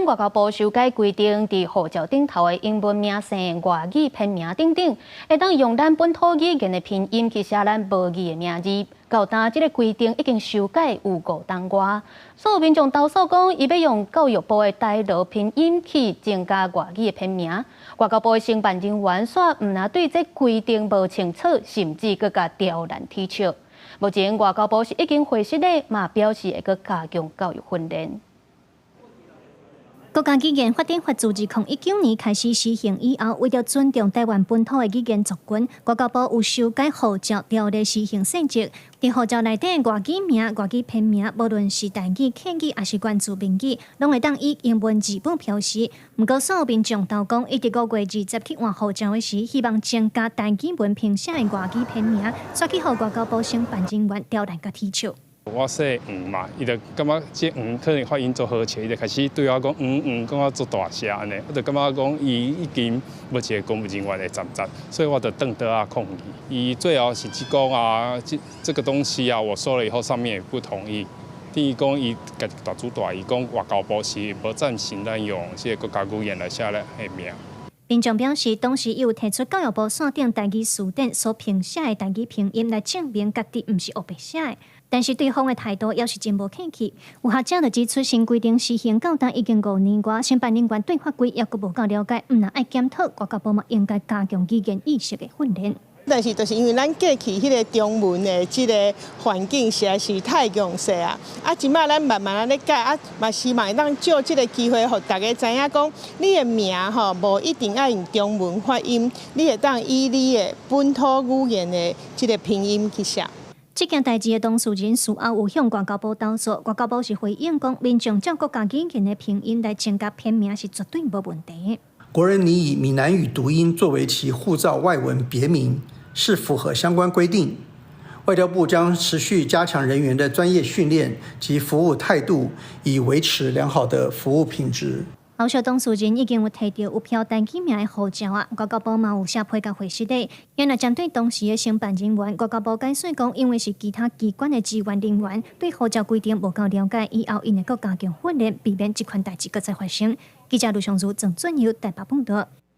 咱外交部修改規定，佇護照頂頭的英文名姓、外語片名等等，會當用咱本土語言的拼音去寫咱母語的名字。到今這个規定已經修改有5冬外，所有民眾投訴講，伊欲用教育部的台羅拼音去增加外語的片名。外交部的承辦人員煞毋但對這規定無清楚，甚至閣共刁難踢笑。目前外交部是已經回實咧，嘛表示會閣加強教育訓練。國家語言發展法自2019年開始施行以後，為著尊重台灣本土的語言族群，外交部有修改護照條例施行細則。佇護照內底外語名、外語片名，無論是台語、客語抑是原住民語，攏會當以英文字母標示。毋過，所有民眾投講，伊佇5月20去換護照的時，希望增加台語文拼寫的外語片名，煞去予外交部承辦人員刁難共踢笑。我姓黃嘛，伊就感覺這黃可能發音足好笑，伊就開始對我講黃黃，講啊足大聲按呢，我就感覺講伊已經無一个公務人員的站站，所以我就轉桌仔抗議。伊最後是只講啊，這個東西啊，我說了以後，上面也不同意。等於講伊家己大主大，伊講外交部是無贊成咱用這个國家語言來寫咧的名。民眾表示，當時伊有提出教育部線頂台語辭典所拼寫的台語拼音來證明家己毋是烏白寫的，但是對方的態度猶是真無客氣。有學者就指出，新規定施行到今已經5年外，承辦人員對法規猶閣無夠了解，毋但愛檢討，外交部嘛應該加強語言意識的訓練。但是，就是因為咱過去彼个中文的這个環境實在是太強勢啊！啊，這擺咱慢慢仔咧改，啊，嘛希望會當借這个機會，予大家知影講，你的名吼無一定愛用中文發音，你會當以你的本土語言的這个拼音去寫。這件代誌的當事人事後有向外交部投訴，外交部是回應講，民眾照國家語言的拼音來增加片名是絕對無問題。國人擬以閩南語讀音作為其護照外文別名，是符合相關規定。外交部將持續加強人員的專業訓練及服務態度，以維持良好的服務品質。後續當事人已經有提著有標台語名的護照啊，外交部嘛有寫批共回實的。原來針對當時的承辦人員，外交部解釋講，因為是其他機關的職員人員，對護照規定無夠了解，以後𪜶會閣加強訓練，避免這款代誌閣再發生。記者盧尚如、鄭俊佑台北報道。